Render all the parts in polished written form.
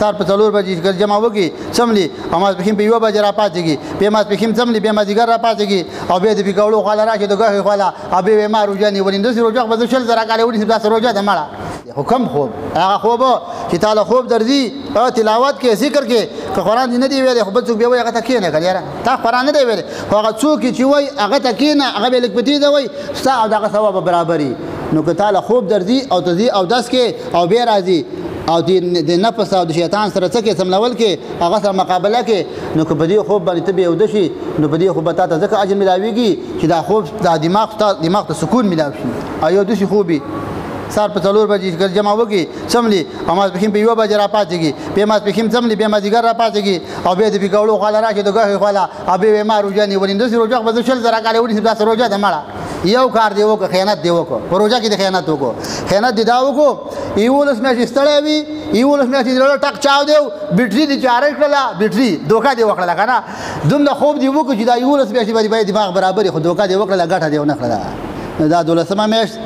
سهار په 4 بجې جمع وکړي څملي او ماسپښین په 1 بجه راپاڅېږي، بیا ماسپښین څملي، بیا مازدیګر راپاڅېږي او بیا د پکوړو خواله راشي د غوښې خواله او بیا ما روژه نیولې. داسې روژه خو به زه 20 زره کاله ونیسم، داسې روژه ده مړه. خو کم خوب، هغه خوب چې تا له خوب درځي تلاوت کې ذکر کې، که قرآن دې نه دی ویلی خو بل څوک بیا وایي هغه ته کښېنه که یاره تا قرآن نه دی ویلی، خو هغه څوک چې وایي هغه ته کښېنه، هغه بیا لږ په تېزه وایي، ستا او د هغه ثواب به برابر. نو که تا له خوب درځي او ته ځي اودس کې او بیا راځي او د نفس او د شیطان سره څه کې سملول کې هغه سره مقابله کې، نو که په دې خوب باندې ته بې اوده شي نو په دې خوب به تا ته ځکه اجر میلاویږي چې دا خوب دا دماغ ته دماغ ته سکون میلاو شي. او یو داسې خوب وي سهار په 4 بجې جمع وکړي څملي او ماسپښین په 1 بجه راپاڅېږي، بیا ماسپښین څملي، بیا مازدیګر راپاڅېږي او بیا د پکوړو خواله راشي د غوښې خواله او بیا ما روژه نیولې. داسې روژه خو به زه 20 زره کاله ونیسم، داسې روژه ده مړه. یو کار دی وکړه، خیانت دی وکړو، په روژه کې د خیانت وکړو. خیانت دی دا وکړو، 11 میاشتې ستړی وي، 11 میاشتې زړه ټک چاو دی، بیټري دې چارج کړله، بیټري دوکه دې وکړله که نه، دومره خوب دې وکړو چې دا 11 میاشتې باندې باید دماغ برابر، خو دوکه دې وکړله، ګټه دې ونه کړله. دا 12مه میاشت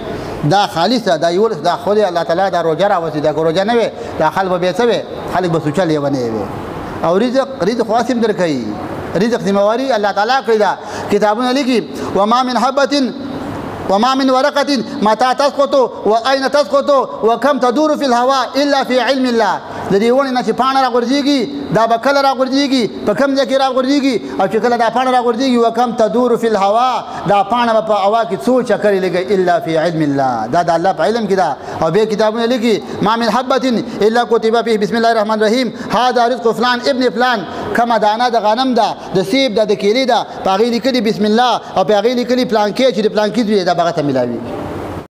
دا خالصه، دا 11 دا خو الله تعالی دا روژه راوستي، دا که روژه نه وي دا خلک به بیا څه وي، خلک به سوچه لیونی وي. او رزق رزق خو هسې هم درکوي، رزق ذمهواري الله تعالی کړې ده. کتابونه لیکي وما من حبة وما من ورقة متى تسقط وأين تسقط وكم تدور في الهواء إلا في علم الله. د دې ونې نه چې پاڼه راغورځېږي دا به کله راغورځېږي، په کوم ځای کې راغورځېږي، او چې کله دا پاڼه راغورځېږي وکم تدور في الهواء، دا پاڼه به په هوا کې څو چکرې لګوي إلا في علم الله، دا د الله په علم کې ده. او بیا کتابونه لیکي ما من حبة إلا كتب فيه بسم الله الرحمن الرحيم هذا رزق فلان ابن فلان. کومه دانه د غنم ده، د سیب ده، د کیلې ده، په هغې لیکلي بسم الله او په هغې لیکلي پلانکې چې د پلانکي زوی دا به هغه ته میلاویږي.